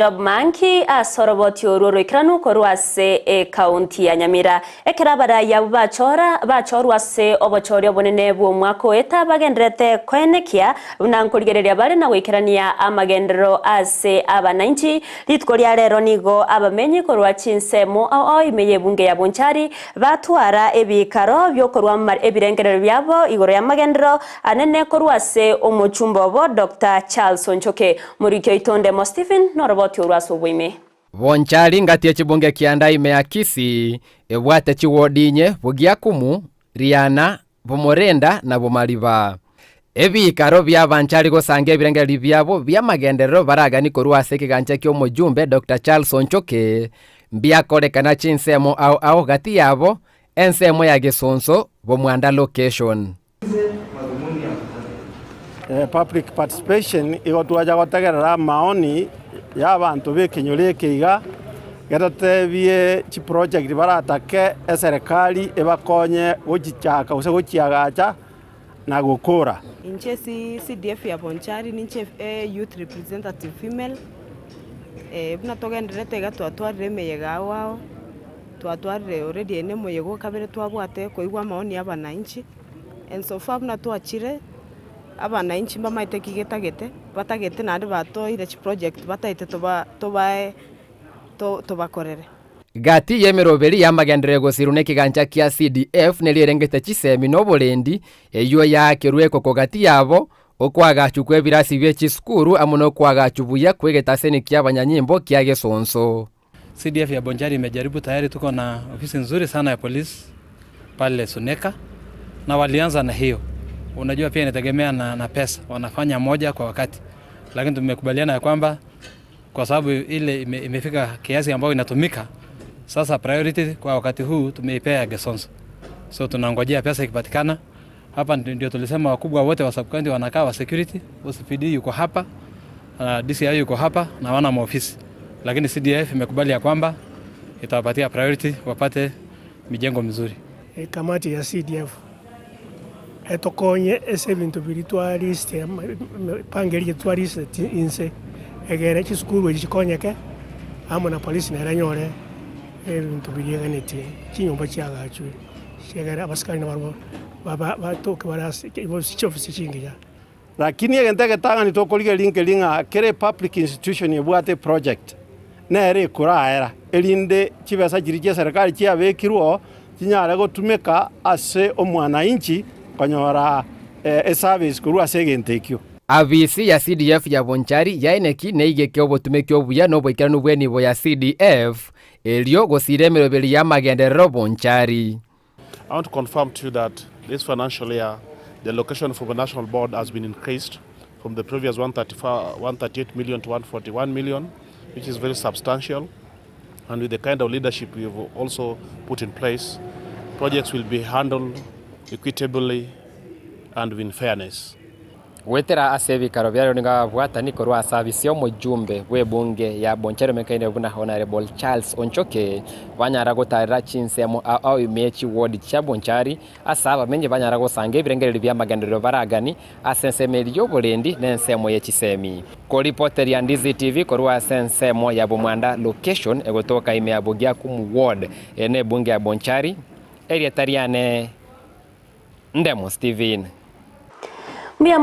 Job Manki ase oroboti orwo roikeranu korwa ase ekaunti ya Nyamira. Ekero abarai abwo bachora bachorwa ase obochori obonene bw'omwaka oeta bagendererete koenekia buna nkorigereria bare na goikerania amagenderero ase abanainchi. Rituko ria rero nigo abamenyi korwa chinsemo ao ao ime y'ebunge ya Bonchari batwara ebikaro biokorwa ebirengererio biabo igoro y'amagenderero anene korwa ase omochumba obo Doctor Charles Onchoke. Moriki oito Ndemo Stephen noroboti orwo ase oboime. Bonchari ngati echibunge kianda ime ya Kisii, ebwate chiwodi inye, Bogiakumu, Riana, Bomorenda na Bomariba. Ebiikaro bi'abanchari gosanga ebirengererio biabo bi'amagenderero baragani korwa ase ekegancha ki'omojumbe Doctor Charles Onchoke, mbiakorekana chinsemo ao ao gati yabo, ensemo ya Gesonso, Bomwanda Location. Public participation igo twacha gotegerera amaoni ya abanto b'ekenyoro eke iga, getotebie chiproject baratake eserekari ebakonye gochichaka gose gochiagacha na gokora. Inche CDF ya Bonchari ninche youth representative female, buna togendererete iga twatwarire emeyega ao ao. Twatwarire already eye nemoyega o kabere twabwate koigwa amaoni ya abananchi, and so far buna twachire, abananchi mbamaete ki getagete, batagete naende batoire chiproject bataete toba tobae to tobakorere. Gati y'emeroberi y'amagenderero egosirwa nekegancha kia CDF neria erengete chisemi na oborendi, eyio yaakerwe ekoko gati yabo, okoagachwa kw'ebirasi bie chisukuru amo nokoagachwa buya kw'egetaseni ki'abanyanyimbo kia Gesonso. CDF ya Bonchari imejaribu tayari, tuko na ofisi nzuri sana ya polisi pale Suneka na walianza na hiyo. Unajua pia inategemea na, na pesa, wanafanya moja kwa wakati, lakini tumekubaliana ya kwamba kwa sababu ile ime, imefika kiasi ambayo inatumika sasa, priority kwa wakati huu tumeipea Gesonso, so tunangojea pesa ikipatikana hapa ndio tulisema wakubwa wote wa sub county wanakaa wa security, OCPD yuko hapa, uh, DCI yuko hapa na wana maofisi, lakini CDF imekubali ya kwamba itawapatia priority wapate mijengo mizuri. Ekamati ya CDF etokonye ase ebinto biria twarisite epango eria twarisete inse egere chisukuru echi chikonyeke amo na polisi nere enyore ebinto biria eganetie chinyomba chiagachwe ekiagera abasikari nabarabwo batoke bare ase chiofisi chingiya. Lakini egento egetang'ani tokorigereria nkeri ng'a kera epublic institution ebwate eproject nere ekoraera erinde chibesa chiria chia eserekari chiabekirwe oo chinyare gotumeka ase omwananchi konyora eservice korwa ase egento ekio. Abisi ya CDF ya Bonchari yaeneki neigeke obotumeki obuya na oboikeranu bw'enibo ya CDF Erio gosiira emeroberi y'amagenderero Bonchari. I want to confirm to you that this financial year the allocation from the national board has been increased from the previous 135, 138 million to 141 million, which is very substantial. And with the kind of leadership we've also put in place, projects will be handled equitably and in fairness. Goetera ase ebikaro biaye nigo ababwatani korwa ase afisi y'omojumbe bw'ebunge ya Bonchari omekaine buna Honourable Charles Onchoke banyara gotarera chinsemo ao ao ime ye chiward chia Bonchari ase abamenyi banyara gosanga ebirengererio bi'amagenderero baragani ase ensemo eria y'oborendi na ensemo ye chisemi. Koripoteria Ndizi TV korwa ase ensemo ya Bomwanda Location egotoka ime ya Bogiakumu Ward ere nebunge ya Bonchari, erieta riane Ndemo Stephen.